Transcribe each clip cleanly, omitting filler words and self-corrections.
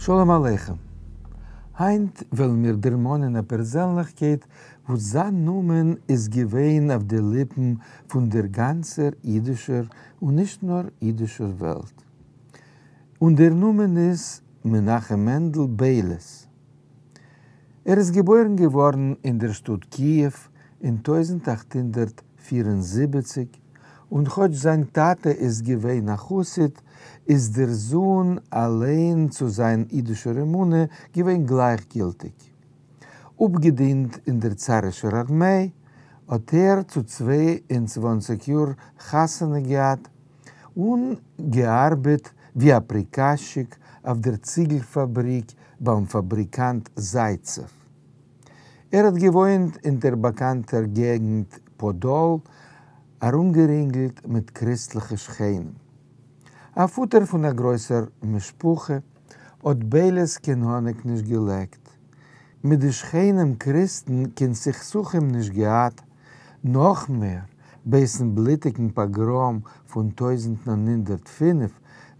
שלום עליכם. היינט וועלן מיר דערמאנען א פערזענליכקייט וואס זיין נאמען איז געווען אויף די ליפן פון דער גאנצער אידישער און נישט נאר אידישער וועלט. און דער נאמען איז מנחם מענדל בייליס. ער איז געבוירן געווארן אין דער שטאט קיעוו אין 1874, און כאטש זיין טאטע איז געווען א חסיד, איז דער זוהן אליין צו זיין אידישער אמונה געווען גלייכגילטיג. אפגעדינט אין דער צארישער ארמיי, האט ער צו 22 יאר חתונה געהאט און געארבעט ווי א פריקאזשיק אויף דער ציגל פאבריק ביים פאבריקאנט זייצעוו. ער האט געוואוינט אין דער באקאנטער געגנט פאדאל, ארומגערינגלט מיט קריסטליכע שכנים. א פאטער פון א גרויסער משפחה, האט בייליס קיין האניג נישט געלעקט. מיט די שכנים קריסטן קיין סכסוכים נישט געהאט, נאך מער, בעת'ן בלוטיגן פאגראם פון 1905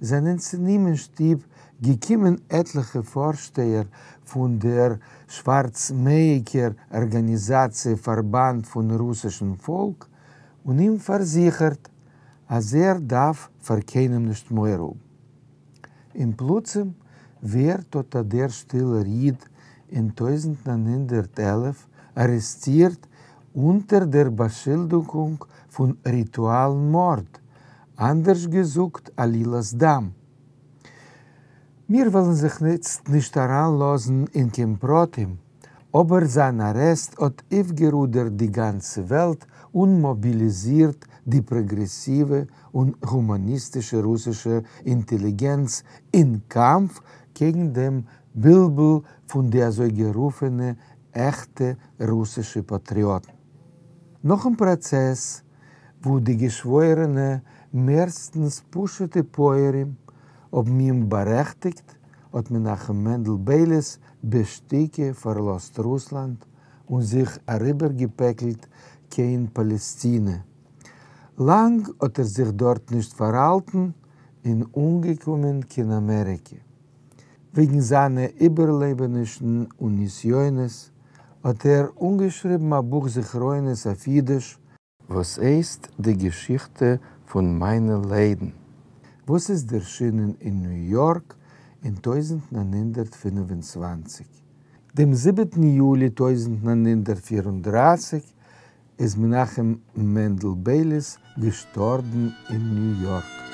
זענען צו אים אין שטוב געקומען עטליכע פארשטייער פון דער שווארצמעיגער ארגאניזאציע פארבאנד פון רוסישן פאלק און אים פארזיכערט אז ער דארף פאר קיינעם נישט מורא האבן. און פלוצים ווערט אט א דער שטילער איד אין 1911 ארעסטירט אונטער דער באשולדיגונג פון ריטואלן מארד, אנדערש געזאגט עלילת דם. מיר וועלן זיך איצט נישט אריינלאזן אין קיין פרטים, אבער זיין ארעסט האט אויפגערודערט די גאנצע וועלט און מאביליזירט די פראגרעסיווע און הומאניסטישע רוסישע אינטעליגענץ אין קאמף קעגן דעם בלבול פון די אזוי גערופענע עכטע רוסישע פאטריאטן. נאכן פראצעס וואו די געשוואוירענע, מערסטנס פשוט'ע פויערים, האבן אים בארעכטיגט, האט מנחם מענדל בייליס בשתיקה פארלאזט רוסלאנד און זיך אריבערגעפעקלט קיין פאלעסטינע. לאנג האט ער זיך דארט נישט פארהאלטן און אנגעקומען קיין אמעריקע. וועגן זיינע איבערלעבענישן און נסיונות האט ער אנגעשריבן א בוך זכרונות אויף אידיש, וואס הייסט די געשיכטע פון מיינע ליידן, וואס איז דערשינען אין ניו יארק אין 1925. דעם זיבעטן יולי 1934 איז מנחם מענדל בייליס געשטארבן אין ניו יארק.